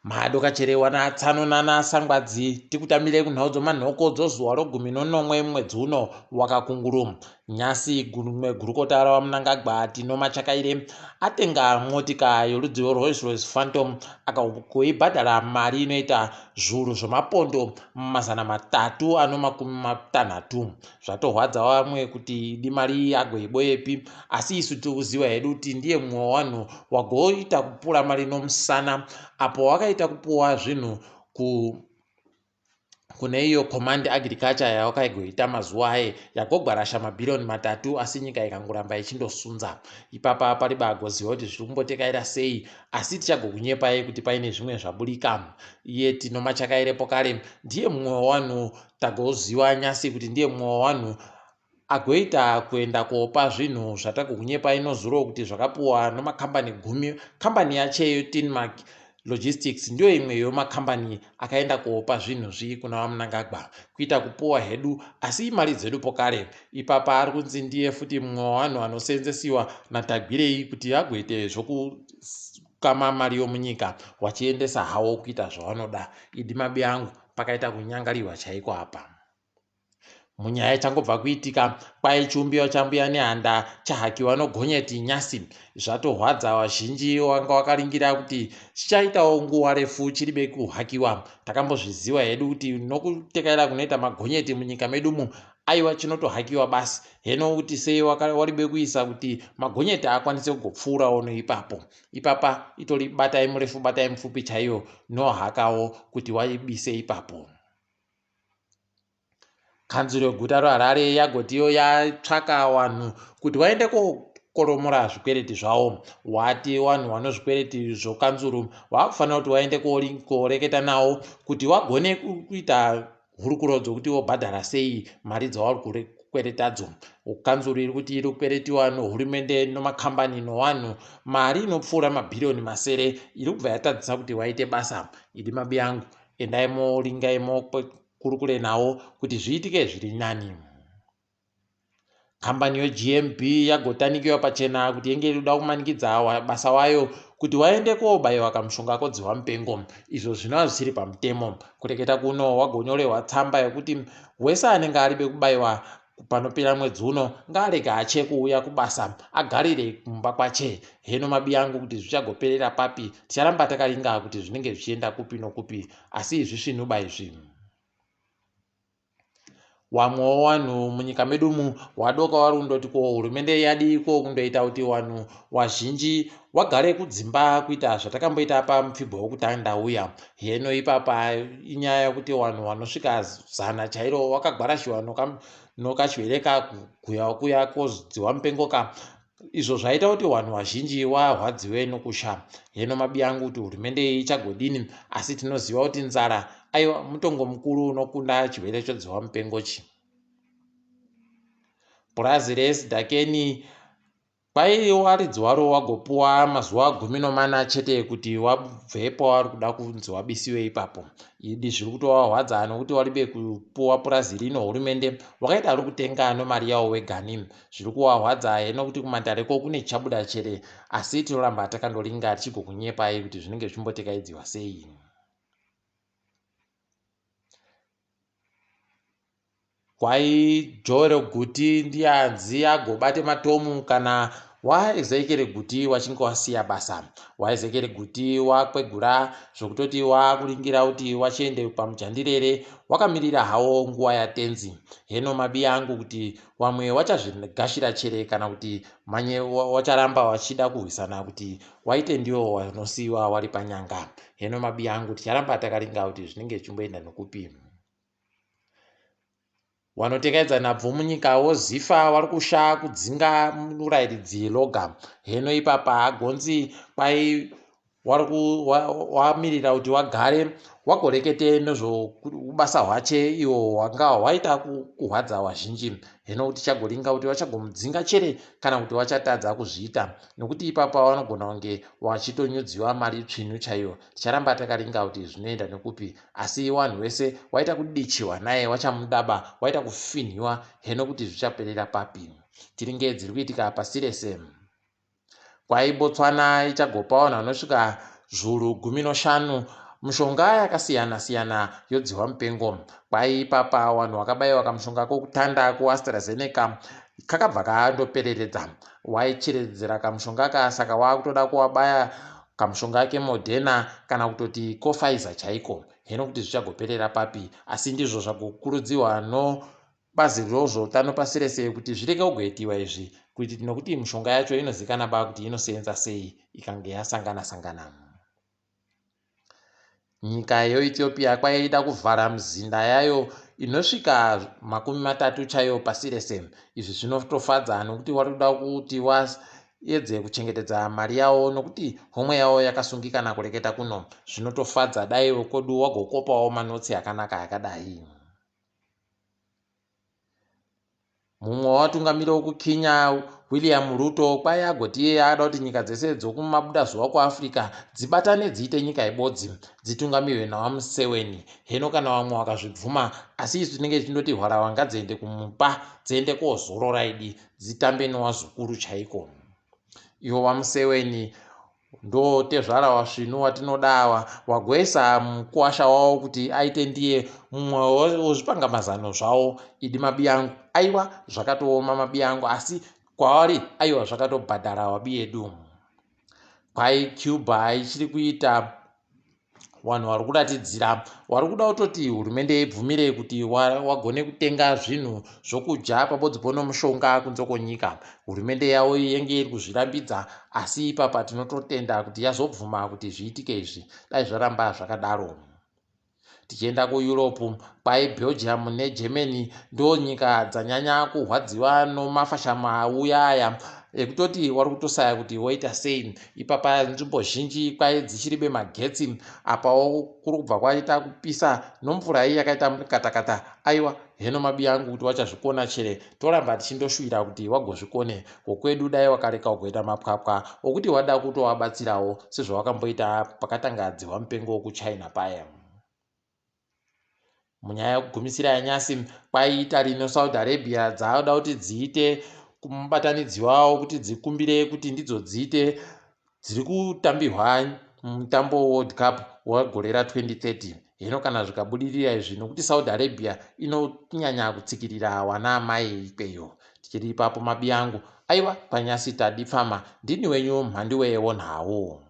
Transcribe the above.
Madokacherewa natsano nana sangwadzi tikutambirei kunhau dzomanhoko dzozuva rogumi nonomwe mwedzi uno wakakunguru. Nyasi gumwe gurukota raVaMnangagwa Tino Machakaire atenga motika yorudzi rweRolls Royce Phantom akagoibhadhara mari inoita zviuru zvemapondo 360. Zvatohwadza vamwe kuti idi mari iyi agoiboyepi asi isu tiri kuziva hedu kuti ndiye mumwe wevanhu wagoita kupura mari nomusana apo wakaita kupuwa zvinhu ku kune iyo command agriculture yawakaigoita mazuva aye yagogwarasha mabhiriyoni 3 asi nyika ikangoramba ichindosunza ipapa pari bagoziva kuti zviri kumbotekaira sei asi tichagokunyepai kuti paine zvimwe zvaburika iye Tino Machakairepo kare ndiye mumwe wevanhu tagoziva nyasi kuti ndiye mumwe wevanhu agoita kuenda kopa zvinhu zvatagokunyepai nozuro kuti zvakapuwa nomakambani gumi. Kambani yacheyo Tinmark Logistics ndiyo imwe yomakambani akaenda kopa zvinhu zvi kuna VaMnangagwa. Kuita kupuwa hedu asi imari dzedu pokare. Ipapa ari kunzi ndiye futi mumwe wevanhu anoseenzesiwa naTagwirei kuti agoite zvokukama mari yomunyika wachiendesa hawo kuita zvawanoda. Idi mabi angu pakaita kunyangariwa chaiko apa. Munyaya ichangobva kuitika, kwai chiumbiwa chaMbuya Nehanda chahakiwa nogonyeti nyasi. Zvatohwadza vazhinji wanga wakaringira kuti chichaitawo nguva refu chiribe kuhakiwa. Takambozviziva hedu kuti nokutekaira kunoita magonyeti munyika medumu aiwa chinotohakiwa basi. Heno kuti sei waribe kuisa kuti magonyeti akwanise kugopfuurawo noipapo. Ipapa itori batai murefu batai mupfupi chaiyo nohakawo kuti waibise ipapo. Kanzuru yeguta reHarare yagotiwo yatsvaka vanhu kuti vaende kokoromora zvikwereti zvavo. Wati vanhu vane zvikwereti zvokanzuru vakufanira kuti vaende koreketa navo kuti vagone kuita hurukuro dzokuti vobhadhara sei mari dzavari kukweretadzo. Kanzuru iri kuti iri kukweretiwa nehurumende nomakambani novanhu mari inopfuura mabhiriyoni 7 iri kubva yatadzisa kuti vaite basa. Idi mabiyangu endai moringai mokurukure nawo kuti zviitike zviri nani. Kambani yeGMB yagotanikiwa pachena kuti yenge iri kuda kumanikidza basa wayo kuti waende kobaiwa kamushonga kodzihwa mupengo izvo zvinova zvisiri pamutemo. Kureketa kuno wagonyorehwa tsamba yekuti wese anenge aribe kubaiwa Panopera mwedzi uno ngaarege hache kuuya kubasa agarire kumba kwache. Heno mabiyangu kuti zvichagoperera papi ticharamba takaringa kuti zvinenge zvichienda kupi nokupi asi zvisvinuba izvi. Wamwewo wanhu munyika medu umu wadoka wari kundoti ko hurumende yadiiko kundoita kuti wanhu wazhinji wagare kudzimba kuita zvatakamboita pamupfigwa wokutanga uya. Heno ipapa inyaya yokuti wanhu wanosvika zana chairo wakagwarashiwa nokachwere kakuya kuya kodziwa mupengo ka izvo zvaita kuti wanhu wazhinji wahwadziwe nokusha. Heno mabiyangu kuti hurumende iyi ichagodini asi tinoziva kuti nzara aiwa mutongo mukuru unokunda chirwere chodziwa mupengo chi. Purazi reSidhakeni Kwai waridzi waro wagopuwa mazuva 14 chete kuti wabve pawari kuda kunzi wabisiwe ipapo. Idi zviri kutovahwadza nokuti waribe kupuwa purazi rino hurumende wakaita ari kutenga nomari yawo wegani. Zviri kuwahwadza he nokuti kumatare ko kune chichabuda chere asi tinoramba takandoringa tichigokunyepai kuti zvinenge zvichimbotekaidziwa sei. Kwai Joel Guti ndiye anzi agobate matomu kana waEzekiel Guti wachinge wasiya basa. WaEzekiel Guti wakwegura zvokutoti wakuringira kuti wachiende pamujandirere wakamirira hawo nguva yatenzi. Heno mabiya angu kuti wamwe wachazvigashira chere kana kuti manye wacharamba wachida kurwisana kuti waite ndiwo wanosiyiwa wari panyanga. Heno mabiya angu ticharamba takaringa kuti zvinenge zvichimboenda nokupi. Wanotekaidza nhabvu munyika woZifa wari kusha kudzinga murairidzi Loga. Heno ipapa hagonzi kwai wamirira kuti wagare wagorekete nezvoubasa hwache ihwo hwanga hwaita kuhwadza wazhinji. Heno kuti chagoringa kuti wachagomudzinga chere kana kuti wachatadza kuzviita nokuti ipapa wanogona kunge wachitonyudziwa mari tsvinu chaiyo. Ticharamba takaringa kuti zvinoenda nekupi asi wanhu wese waita kudichiwa naye wachamudaba waita kufinhiwa heno kuti zvichaperera papi. Tiringe dziri kuitika pasi rese. Kwai Botswana ichagopa vanhu vanosvika zviuru 15 Mishonga yakasiyana siyana yodzihwa mupengo. Kwai ipapa wanhu wakabaiwa kamushonga kokutanda kuAstraZeneca kakabva kandopereredza. Waicheredzera kamushonga ka saka wakutoda kuwabaya kamushonga keModerna kana kutoti koPfizer chaiko. Heno kuti zvichagoperera papi asi ndizvo zvagokurudziwa no bazi rezveutano pasi rese kuti zvirege kugoitiwa izvi kuiti nokuti mishonga yacho inozikana ba kuti inoseenza sei ikange yasangana sangana. Nyika yeEthiopia kwaida kuvhara mizinda yayo inosvika 30 chaiyo pasi rese. Izvi zvinotofadza nokuti vari kuda kuti vaedze kuchengetedza mari yavo nokuti homwe yavo yakasungikana kureketa kuno. Zvinotofadza dai wekodu wagokopawo manotsi akanaka akadai. Mumwe wevatungamiri wekuKenya William Ruto kwai agoti iye ada kuti nyika dzese dzokumabudazuva kuAfrica dzibatane dziite nyika ibodzi dzitungamirwe naVaMuseweni. Heno kana vamwe vakazvibvuma asi isu tinenge tichindoti hwarahwa ngadziende kumupa dziende kozorora idi dzitambe newazukuru chaiko. Ivo VaMuseweni Ndotezvara wasvinu watinoda awa wagoisa mukuwasha wawo kuti aite ndiye mumwe wezvipangamazano zvawo idi mabiyangu aiwa zvakatooma mabiyangu asi kwaari aiwa zvakatobhadhara wabiyedu kwai Cuba ichiri kuita Vanhu vari kuratidzira vari kuda kutoti hurumende ibvumire kuti wagone kutenga zvinhu zvokudya pabodzi pono mushonga kunze kwenyika. Hurumende yavo yenge iri kuzvirambidza asi ipapa tinototenda kuti yazobvuma kuti zviitike izvi. Dai zvaramba zvakadaro. Tichienda kuEurope, kwai Belgium neGermany ndonyika dzanyanya kurwadziwa nomafashama auya aya ekutoti wari kutosaya kuti woita sei. Ipapa nzvimbo zhinji kwai dzichiribe magetsi apawo kuri kubva kwaita kupisa nomvura iyi yakaita mukatakata aiwa heno mabiya angu kuti wachazvikona chere toramba tichindoshuwira kuti wagozvikone wokwedu dai wakareka ugoita mapwapwa okuti wada kutowabatsirawo sezvawakamboita pakatanga dzihwa mupengo wokuchina paya. Munyaya yekugumisira yanyasi, kwai Italy neSaudi Arabia dzakuda kuti dziite mubatanidzwa wekuti dzikumbire kuti ndidzo dziite dziri kutambirwa mutambo weWorld Cup wegore ra2030. Hino kana zvikabudirira izvi nokuti Saudi Arabia inonyanya kutsikirira wana amai ikweyo. Tichiri ipapo mabiyangu, aiwa panyasi tadipfama, ndini wenyu mhanduwe wonhau.